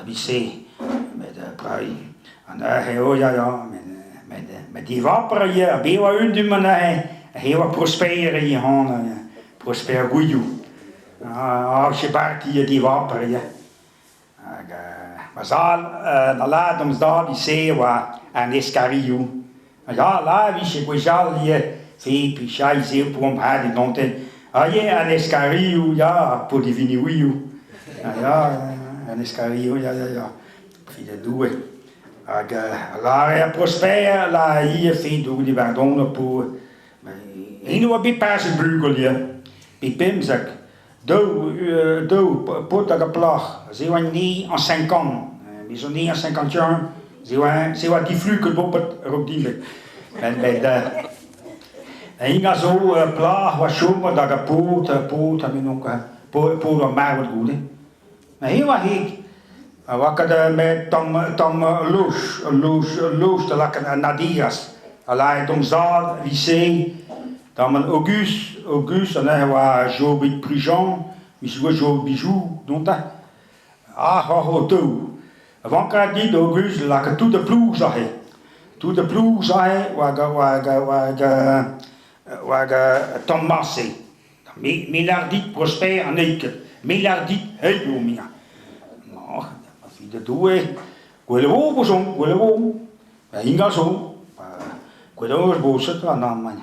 Evit-se met prai anezhe oh ya ya met met met divaper ivez ha bet oa un du-mañ neuze he oa Prosper ivez hañ Prosper Gouilhoù ah c'est parti divaper ivez hag ma zad da lâret d'am zad e-se oa an eskarioù ya la e vije gwechall ivez se pichai se poan had e donte ah ya an eskarioù ya paotr e vinioù ya an eskarioù ya ya ya Fidedoue hag a lâre ar Prosper la ivez fe doug diwar-don po eno oa bet paset bugel ivez pe 15 Daou, daou paotr hag ur plac'h, se oa ni en 50. Me zo ni en 51, se oa, se oa difluket boped a-raok din. Met, met eñ a zo ur plac'h oa chomet hag ur paotr, paotr ha me n'on ket, paotr oa marvet goude. Met eñ oa heg. A oa ket met tamm, tamm loj, loj, loj da lakaat an adias. A lâret d'hon zad, 'vit-se, Tamm an August, August anezhañ e oa Jobig Prigent, 'vije Job Bijou dontañ. Ah, oc'h ho taou. Vankañ dit August lakaat tout da plouz aze. Tout da plouz aze oa oa oa oa tamm marse. Me me lâr dit Prosper an eil ket. Me lâr dit heilho mia. Ma fi da Doue, gwell e vo, bozon, gwell e vo. Ingal zo. Gwell eo eus boset an amañ.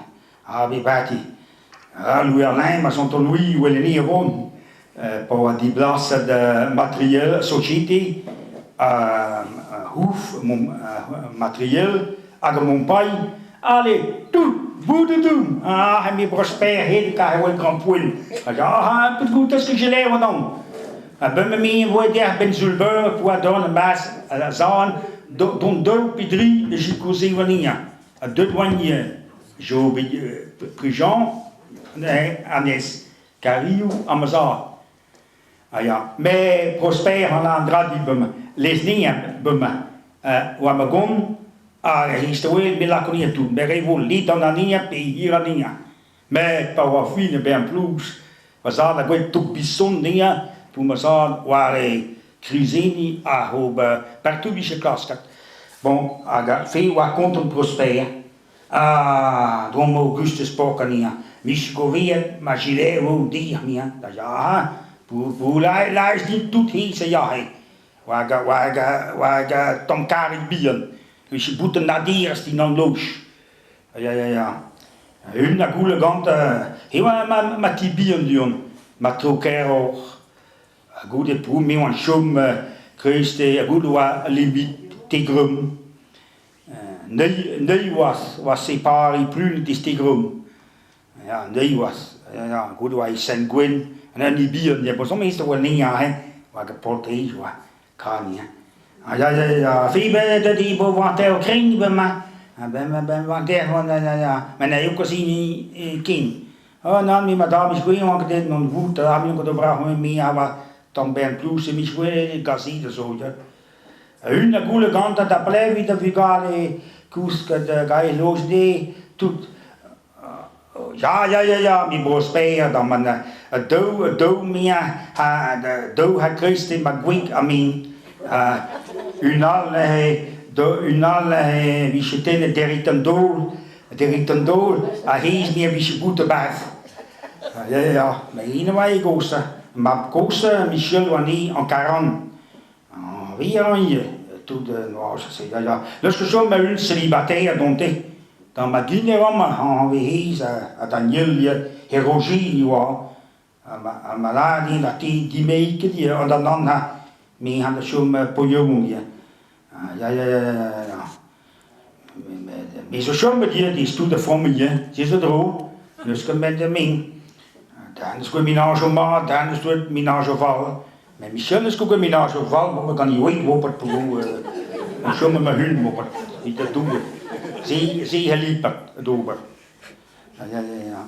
Ha be bati. Ha Louis Alain, ma sont Louis weleni e vont. Pa oa diblaset materiel société houf materiel hag mon pailh allez tout boudoudou ah me Prosper hed ka he wel krampouezh hag ah un peu goût ce que j'ai l'air non A-benn me e voe dec'h 'benn sul beure p'oa dorn a-barzh a-zan dont daou pe dri da sikour warniañ. Ha deut oant ivez. Jo bet Prigent anez Kariou ha ma zad. Ha ya. Met Prosper an an dra dit bremañ. Lesniañ bremañ. Oa ma gont hag he me lako anezhañ tout. Me re vo lid an anezhañ pe hir anezhañ. Met pa oa fin e bern plouz, va zad a gouez toug bison dezhañ pour ma zad war e krizeni hag ober partout 'vije klasket. Bon, hag fe oa kontant Prosper. Ah, dont Augustus Pok anezhañ. Mich goveet ma gileoù dir miañ. Da ya, pour, pour laez dit tout hezh a yae. War war war tamm karet bihan. Vije bout an nadirez din an loj. Ya, ya, ya. Un a goulle gantañ e oa ma, ma ti bihan du-hont, ma tro kaeroc'h. Ha goude pou me oan chom kreiste, ha goude oa limit Tegrum. Neuze neuze oa, oa separiñ prun deus Tegrum. Ya, neuze oa, ya, ya, goude oa e Saint-Gwen, an hini bihan, ya, bozomm ez oa anezhañ aze, oa ket paotr oa. Kan ya. Ah ya ya ya, fi be da di bo vanter kring be ma. Ben ben vanter ya ya ya. Men eo ket hini ken. Oh nan, mi madame is gwin oan ket non voet, ha mi ket ober mi a oa tamm bern plouz e mis gwin gazi da zo ya. Un a goule gantañ da bleviñ da vugale kousket gae loj dezhe tout. Ya, ya, ya, ya, mi Prosper, da man daou, daou mia, ha daou ha Christ ma gwig ha min. Un all neuze, un all neuze vije tennet derit an daol, derit an daol, ha hezh mia vije bout a-barzh. Ya, ya, ya, met int a oa e gozh, mab kozh Michel oa ni an Karan. Oui, ivez, tout noazh, ya, ya. N'eus ket chom ma-un célibataire donte. Gant ma din e oamp hañvezh ha Daniel he Roger e oa. Ha ma lâr din da ti dimeiñ ket ivez, an an ha me han da chom poioù ivez. Ya, ya, ya, ya, ya. Me zo chomet ivez deus tout ar familh, hein, se zo dro. N'eus ket met min. Dan eus ket minajoù mat, dan eus ket minajoù fall. Met Michel eus ket minajoù fall, bon, gant Yoig vo pat pou o chom ma hun vo pat evit da Doue. Se se a lipat d'ober. Ya, ya, ya.